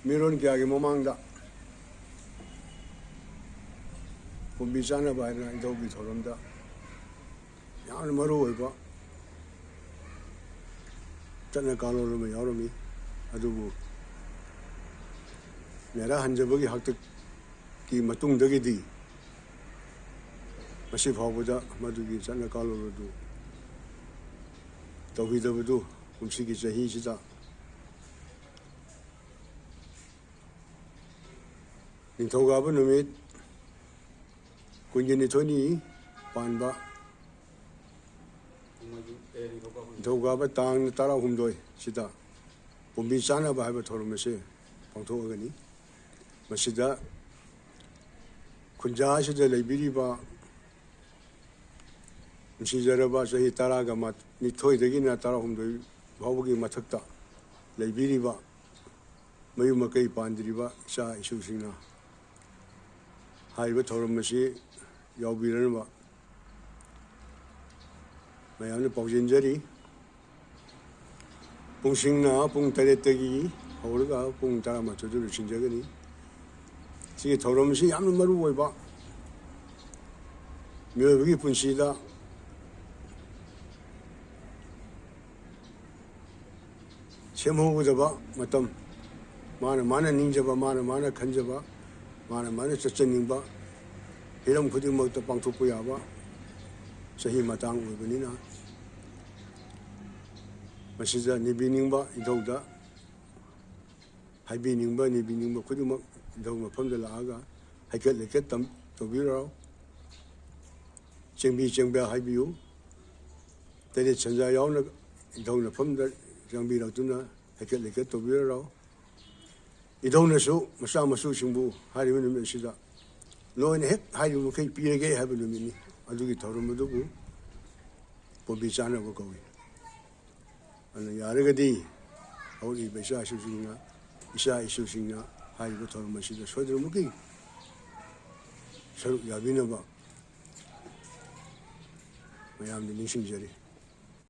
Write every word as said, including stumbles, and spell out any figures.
ꯃꯤꯔꯣꯟ ꯀꯌꯥꯒꯤ ꯃꯃꯥꯡꯗ ꯄꯨꯝꯕꯤ ꯆꯥꯅꯕ ꯍꯥꯏꯗꯅ ꯏꯙꯧꯒꯤ ꯊꯧꯔꯝꯗ ꯌꯥꯝꯅ ꯃꯔꯨ ꯑꯣꯏꯕ ꯆꯠꯅ ꯀꯥꯡꯂꯣꯟ ꯑꯃ ꯌꯥꯎꯔꯝꯃꯤ꯫ ꯑꯗꯨꯕꯨ ꯃꯦꯔꯥ ꯍꯟꯖꯕꯒꯤ ꯍꯥꯛꯇꯛꯀꯤ ꯃꯇꯨꯡꯗꯒꯤꯗꯤ ꯉꯁꯤ ꯐꯥꯎꯕꯗ ꯃꯗꯨꯒꯤ ꯆꯠꯅ ꯀꯥꯡꯂꯣꯟ ꯑꯗꯨ ꯇꯧꯈꯤꯗꯕꯗꯨ ꯀꯨꯝꯁꯤꯒꯤ ꯆꯍꯤꯁꯤꯗ ꯅꯤꯡꯊꯧꯀꯥꯕ ꯅꯨꯃꯤꯠ ꯀꯨꯟꯒ ꯅꯤꯊꯣꯏꯅꯤ ꯄꯥꯟꯕ ꯅꯤꯡꯊꯧꯀꯥꯕ ꯇꯥꯡ ꯇꯔꯥꯍꯨꯝꯗꯣꯏ ꯁꯤꯗ ꯄꯨꯝꯕꯤ ꯆꯥꯅꯕ ꯍꯥꯏꯕ ꯊꯧꯔꯝ ꯑꯁꯤ ꯄꯥꯡꯊꯣꯛꯑꯒꯅꯤ꯫ ꯃꯁꯤꯗ ꯈꯨꯟꯖꯥ ꯑꯁꯤꯗ ꯂꯩꯕꯤꯔꯤꯕ ꯅꯨꯡꯁꯤꯖꯔꯕ ꯆꯍꯤ ꯇꯔꯥꯒ ꯅꯤꯊꯣꯏꯗꯒꯤꯅ ꯇꯔꯥꯍꯨꯝꯗꯣꯏ ꯐꯥꯎꯕꯒꯤ ꯃꯊꯛꯇ ꯂꯩꯕꯤꯔꯤꯕ ꯃꯌꯨꯝ ꯃꯀꯩ ꯄꯥꯟꯗ꯭ꯔꯤꯕ ꯏꯆꯥ ꯏꯁꯨꯁꯤꯡꯅ ꯍꯥꯏꯔꯤꯕ ꯊꯧꯔꯝ ꯑꯁꯤ ꯌꯥꯎꯕꯤꯔꯅꯕ ꯃꯌꯥꯝꯅ ꯄꯥꯎꯖꯦꯟꯖꯔꯤ꯫ ꯄꯨꯡꯁꯤꯡꯅ ꯄꯨꯡ ꯇꯔꯦꯠꯇꯒꯤ ꯍꯧꯔꯒ ꯄꯨꯡ ꯇꯔꯥꯃꯥꯊꯣꯏꯗ ꯂꯣꯏꯁꯤꯟꯖꯒꯅꯤ꯫ ꯁꯤꯒꯤ ꯊꯧꯔꯝ ꯑꯁꯤ ꯌꯥꯝꯅ ꯃꯔꯨ ꯑꯣꯏꯕ, ꯃꯤꯑꯣꯏꯕꯒꯤ ꯄꯨꯟꯁꯤꯗ ꯁꯦꯝꯍꯧꯒꯗꯕ ꯃꯇꯝ, ꯃꯥꯅ ꯃꯥꯅ ꯅꯤꯡꯖꯕ, ꯃꯥꯅ ꯃꯥꯅ ꯈꯟꯖꯕ, ꯃꯥꯅ ꯃꯥꯅ ꯆꯠꯆꯅꯤꯡꯕ ꯍꯤꯔꯝ ꯈꯨꯗꯤꯡꯃꯛꯇ ꯄꯥꯡꯊꯣꯛꯄ ꯌꯥꯕ ꯆꯍꯤ ꯃꯇꯥꯡ ꯑꯣꯏꯕꯅꯤꯅ, ꯃꯁꯤꯗ ꯅꯤꯕꯤꯅꯤꯡꯕ ꯏꯙꯧꯗ ꯍꯥꯏꯕꯤꯅꯤꯡꯕ, ꯅꯤꯕꯤꯅꯤꯡꯕ ꯈꯨꯗꯤꯡꯃꯛ ꯏꯙꯧ ꯃꯐꯝꯗ ꯂꯥꯛꯑꯒ ꯍꯩꯀꯠ ꯂꯩꯀꯠ ꯇꯝ-, ꯇꯧꯕꯤꯔꯣ꯫ ꯆꯦꯡꯕꯤ ꯆꯦꯡꯕ ꯍꯥꯏꯕꯤꯌꯨ꯫ ꯇꯔꯦꯠ ꯁꯦꯟꯖꯥ ꯌꯥꯎꯅ ꯏꯙꯧ ꯃꯐꯝꯗ ꯆꯪꯕꯤꯔꯛꯇꯨꯅ ꯍꯩꯀꯠ ꯂꯩꯀꯠ ꯇꯧꯕꯤꯔꯣ꯫ ꯏꯙꯧꯅꯁꯨ ꯃꯆꯥ ꯃꯁꯨꯁꯤꯡꯕꯨ ꯍꯥꯏꯔꯤꯕ ꯅꯨꯃꯤꯠ ꯑꯁꯤꯗ ꯂꯣꯏꯅ ꯍꯦꯛ ꯍꯥꯏꯔꯤꯕ ꯃꯈꯩ ꯄꯤꯔꯒꯦ ꯍꯥꯏꯕ ꯅꯨꯃꯤꯠꯅꯤ꯫ ꯑꯗꯨꯒꯤ ꯊꯧꯔꯝ ꯑꯗꯨꯕꯨ ꯄꯨꯝꯕꯤ ꯆꯥꯅꯕ ꯀꯧꯏ꯫ ꯑꯗꯨꯅ ꯌꯥꯔꯒꯗꯤ ꯍꯧꯔꯛꯂꯤꯕ ꯏꯆꯥ ꯏꯁꯨꯁꯤꯡꯅ, ꯏꯆꯥ ꯏꯁꯨꯁꯤꯡꯅ ꯍꯥꯏꯔꯤꯕ ꯊꯧꯔꯝ ꯑꯁꯤꯗ ꯁꯣꯏꯗꯅꯃꯛꯀꯤ ꯁꯔꯨꯛ ꯌꯥꯕꯤꯅꯕ ꯃꯌꯥꯝꯗ ꯅꯤꯡꯁꯤꯡꯖꯔꯤ꯫